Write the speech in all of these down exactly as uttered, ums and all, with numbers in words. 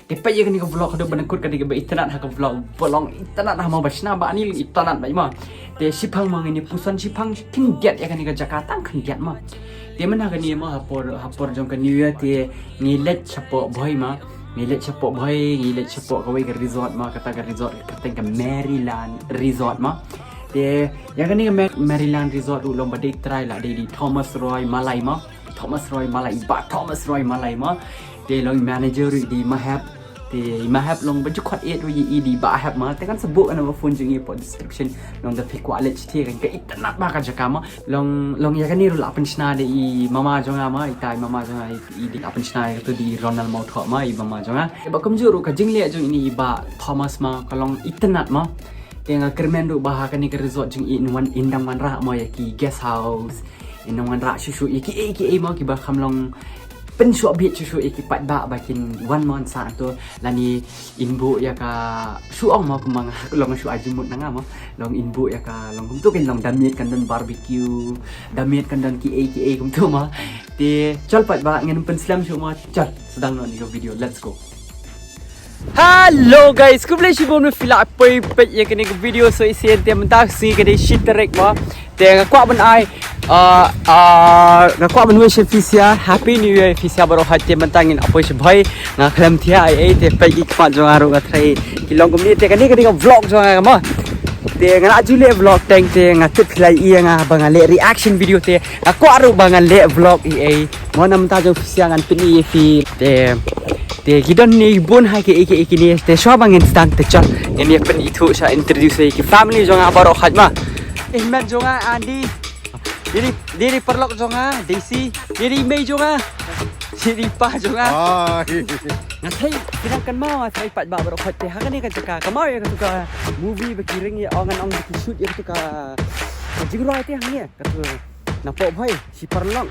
Te peit ïa kane ka vlog haduh ban kut, ka dei kaba itynnad ha ka vlog, ba long itynnad ha mo, ba shna ba ani long itynnad bha mo. Te shipang mo, ngin ïa puson shipang khyndiat ïa kane ka jaka, tang khyndiat mo. Te mynta kane mo, ha por, ha por jong ka New Year te ngi leit shapoh Bhoi mo. Ngi leit shapoh Bhoi, ngi leit shapoh kawei ka resort mo, kata ka resort ka kyrteng ka Maryland Resort mo. Te ïa kane ka Mar-, Maryland Resort ruh long ba dei trai la dei i Thomas Roy Malai mo. Thomas Roy Malai, i Bah Thomas Roy Malai mo. Te long i manager ruh i dei i Mahep. Te i Mahep long ba ju khot ïeit ruh ïa i, i dei i Bah Hep mo. Te kan sa buh ka number phone jong i hapoh description. Long da phi kwah leit shathie kan, ka itynnad bha ka jaka mo. Long, long ïa kane ruh la pynshna da i mama jong nga mo, ita i mama jong nga, i, i dei la pynshna ïa kato, dei i Ronald Mawthoh mo, i mama jong nga. Te ba kumjuh ruh ka jingleh jong ine i Bah Thomas mo, ka long itynnad mo. Te nga kyrmen ruh ba ha kane ka resort jong i in wan, in dang wanrah mo ïa ki guest house. In dang wanrah shuh shuh ïa kiei kiei mo kiba kham long pynshoh beit shuh shuh ïa ki paidbah ba kin wan mo ban sah to, lane in buh ïa ka shu ong mo, kumba nga long shu ai jingmut na nga mo. Long in buh ïa ka, long kumto kan long, da miet kan don barbecue, da miet kan don kiei kiei kumto mo. Te chal paidbah, ngin pynslem shuh mo, chal sdang noh ïa ka video, let's go. Hello guys, khublei shibun ba phi la poi peit ïa kane ka video. So shisien te mynta ka sngi ka dei shi tarik mo. Te nga kwah ban ai, ah, ah, nga kwah ban wish ïa phi sa Happy New Year ïa phi sa baroh hoi. Te mynta ngin ap poi sha Bhoi, nga khlem thiah ei ei. Te peit ki khmat jong nga ruh nga tharai ki long kumne. Te kane ka dei ka vlog jong nga mo. Te nga la ju leh vlog teng, te nga tip phi la ïohi ïa nga ba nga leh reaction video, te nga kwah ruh ba ngan leh vlog ei ei mo. Na mynta jong phi sa ngan pyni ïa phi. Te Te ki don ne bun ha kiei kiei kine, te shuwa ba ngin sdang te chal ngin ïa pynithuh sha, introduce ïa ki family jong nga baroh hoi mo. Ïa i met jong nga Andy. Ïa i, ïa i paralok jong nga Daisy. Ïa i mei jong nga. Ïa i pa jong nga. Ai. Nga tharai ki dang kynmaw, nga tharai paidbah baroh hoi, te ha kane ka jaka ka maw ïa kato ka movie ba ki ring ïa, ong ngan ong ba ki shoot ïa kato ka, ka jingrwai te hangne. Kato na Pop Bhoi. Shi paralok.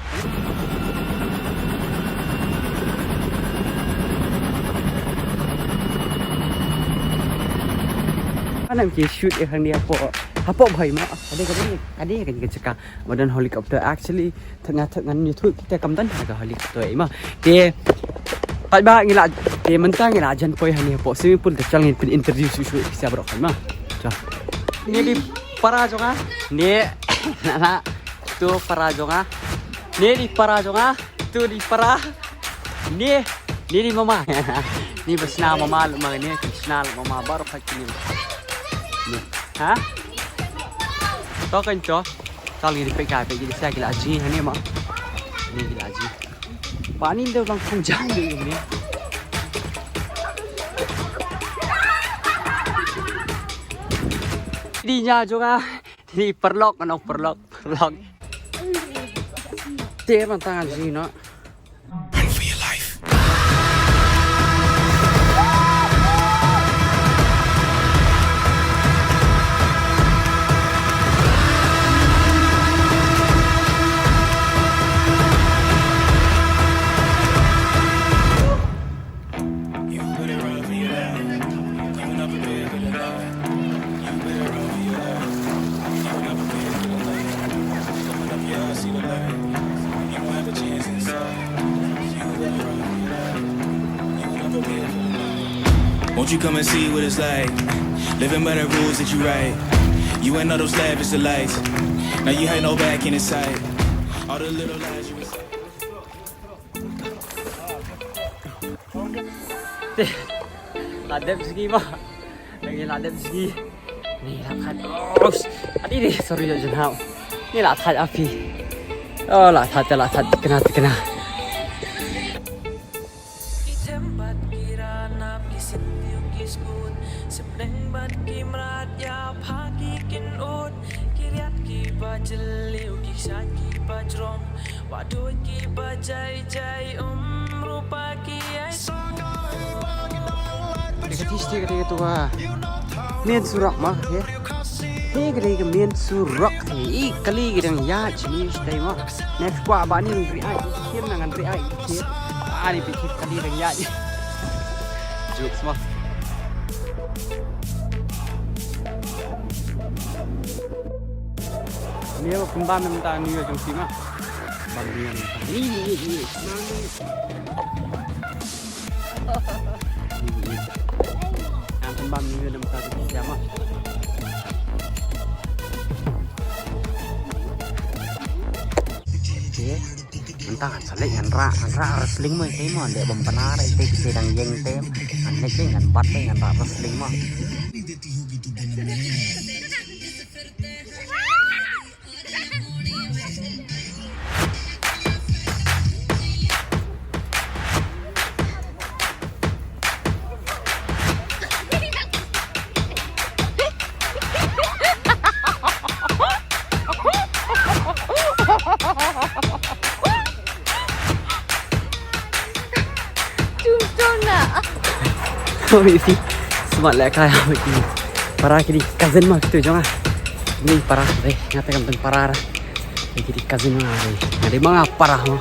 Nang ki shoot ïa hangne hapoh, hapoh Bhoi mo. Ka dei, ka dei, ka dei ka jaka ba don helicopter. Actually, tang nga, tang ngan ïathuh kita, kam don ka helicopter ei mo. Te paidbah, ngi la, te mynta ngi la jan poi hangne hapoh swimming pool, te chal ngin pyn introduce shuh shuh ïa ki sa baroh hoi mo. Chal. Ni dei para jong nga. Ni na na. To para jong nga. Ni dei para jong nga. To dei para. Ni, ni dei mama. Ni ba shna mama lem ma, ni shna lem mama baroh hoi kine. Ni. Ha? To kan to. Tal ngi dei peit kai peit ki sa ki la jngi hangne mo. Ni ki la jngi. Ba ni dei lang kham jai ni ni. Dei nia jong nga. Dei paralok, ngan ong paralok. Vlog. Te mynta ngan jngi noh. Run for your life. Won't you come and see what it's like? Living by the rules that you write. You and all those lavish delights. Now you had no back in sight. All the little lies you were saying. Te la dep jngi mo. Ngi la dep jngi. Ngi la thait. Oh, adi di, sorry, ïa jngi hau. Ngi la thait api. Oh, la thait, la thait, tikna, tikna. Ki them bad ki ranap, ki symbiu ki skut, symbneng bad ki mrad, ïa pha ki kynut, ki riat ki ba jylliew, ki shait ki ba jrong, wah duh ki ba jai jai, um rupa ki ai. Te ka tiste ka te ka tu ka mien surok ma ka te. Te ka te ka mien surok te. I kali ki dang ïaid ni stai ma. Next kwah ba ni ri ai ki kim na ngan ri ai ki kim. Ani pi ki kali dang ïaid. Jokes ma. Ni ba kumba mynta ni jong si ma. Bang ni mynta. Ni ni ni. Bam ni yu nam ka ki siama. Nta kan sa leh ngan rah, ngan rah wrestling mo, ite mo, leh bym pynah ite, ite dang ïeng ite. Ngan leh ngan bat leh ngan rah wrestling mo. Chum chum na. Kami si smat leh kai kami si. Para kini cousin ma kitu jong ah. Ni para deh, ngata kam teng para. Ni kini cousin ma deh. Ngadi manga para mo.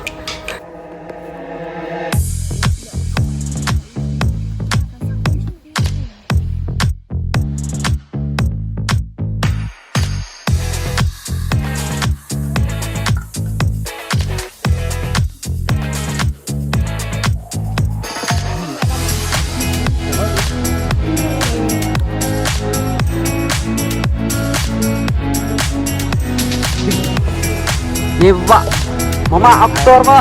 Ni ba mama aktor ma.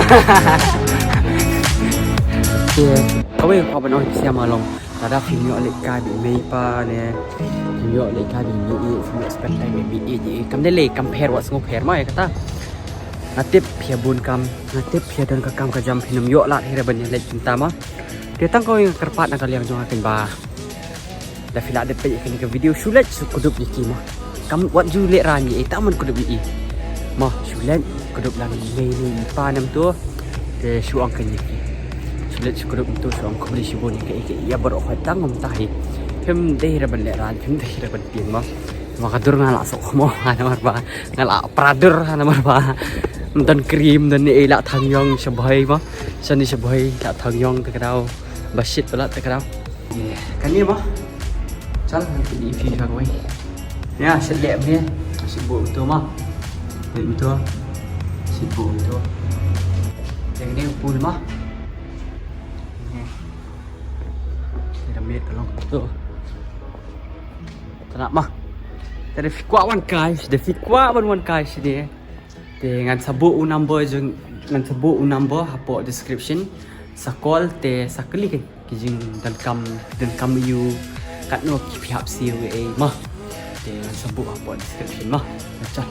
Ye, kawei ka ban ong sia ma long. Lada phim ïoh leh kai bad i mei i pa ne, phim ïoh leh kai bad i mei i, phim ïoh spend time bad i mei i, kam dei leh kam pher wat sngewpher ma ïa kata. Nga tip phi ïa bun kam, nga tip phi ïa don ka kam ka jam, phin ym ïoh lad hi ruh ban ïa leit kumta ma. Te tang kawei nga kyrpad na ka liang jong nga kynba, da phi lah dep peit ïa kane ka video, shu leit shu kdup ïa ki ma. Kam wat ju leh rang ïa i, tang ban kdup ïa i. Ma, shu leit kdup lang ïa i mei i pa ne mynta. Te shu ong kane ïa ki. Shu leit shu kdup mynta, shu ong khublei shibun ïa ka, ïa ka, ïa baroh khoit tang kumta hi. Phim dei ruh ban leh rang, phim dei ruh ban tieng ma. Ma ka dur nga la sok mo, ha namar ba nga la pra dur, ha namar ba ym don cream, ym don ei, la thang ïong sha bhoi ma. Shane sha bhoi la thang ïong te ka daw, ba shit ba la te ka daw. Ye, kane ma. Chal, ngan pyni phi sha kawei. Ya, shit leh bne. Shit buh mynta ma. Leh mynta. Shit buh mynta. Te kane ka pool ma. Ye. Te da miet ka long mynta. Tang ma. Te da phi kwah wan kai, da phi kwah ban wan kai shane. Te ngan sa buh u number jong, ngan sa buh u number hapoh description. Sa call te sa kylli ki jingdonkam, donkam ïa u katno ki phi hap siew ei ma. Te ngan sa buh hapoh description ma. Acha.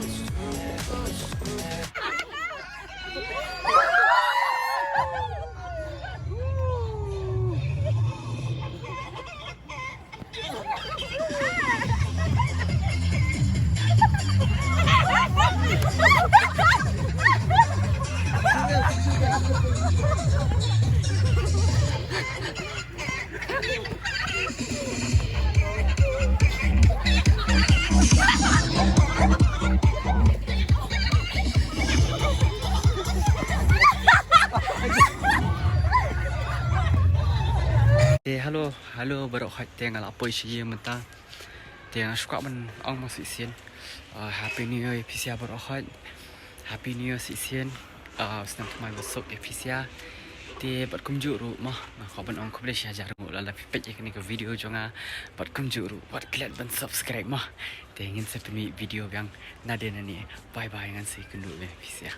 Eh, hello, hello, baroh khoit te nga la poi sha ïing mynta. Te nga shu kwah ban ong ma shisien. Ah, Happy New Year ïa phi sha baroh khoit. Happy New Year shisien. Ah, u snem thymmai ba suk ïa phi sha. Te bad kumjuh ruh ma, nga kwah ban ong khublei shihajar nguh lada phi peit ïa kane ka video jong nga. Bad kumjuh ruh wat klet ban subscribe ma. Te ngin sa pynmih video biang nadien nangne. Bye bye, ngan sa ïakynduh biang ïa phi sha.